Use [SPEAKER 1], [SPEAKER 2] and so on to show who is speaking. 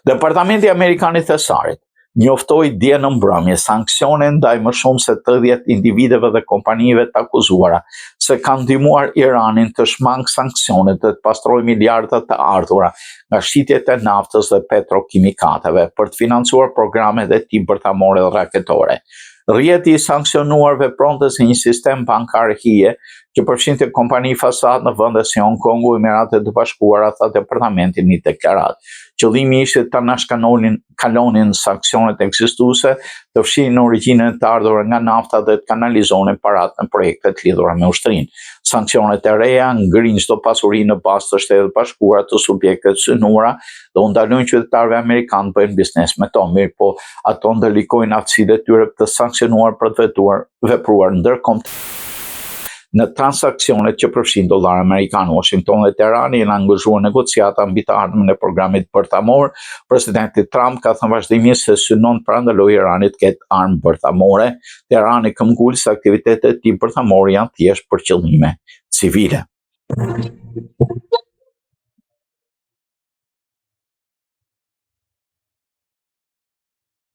[SPEAKER 1] Departamenti Amerikan i Thesarit njoftoi dje në mbrëmje sanksione ndaj më shumë se 30 individëve dhe kompanive të akuzuara se kanë ndihmuar Iranin të shmangë sanksionet dhe të pastrojë miliarda të ardhura nga shitjet e naftës dhe petrokimikateve për të financuar programet e tij bërthamore dhe raketore. Rrjeti i sanksionuar vepronte si një sistem bankar hije që përfshinte kompani fasadë në vende si Hong Kongu, Emiratet e Bashkuara, tha departamenti në një deklaratë. Qëllimi ishte të anashkalonin kalonin sanksionet ekzistuese, të fshinin origjinën e të ardhurave nga nafta dhe të kanalizonin paratë në projekte të lidhura me ushtrinë. Sanksionet e reja ngrijnë çdo pasuri në bazë të Shteteve të Bashkuara të subjekteve të synuara dhe u ndalojnë qytetarëve amerikanë të bëjnë biznes me to, mirëpo ato ndërlikojnë aftësitë e tyre të sanksionuar për të vetuar, vepruar ndërkombëtarisht në transaksionet që përfshijnë dollar amerikan. Washington dhe Teherani janë angazhuar në negociata mbi të ardhmen e programit bërthamor. Presidenti Trump ka thënë vazhdimisht se synon të parandalojë Iranin të ketë armë bërthamore. Teherani këmbgul se aktivitetet e tij bërthamore janë thjesht për qëllime civile.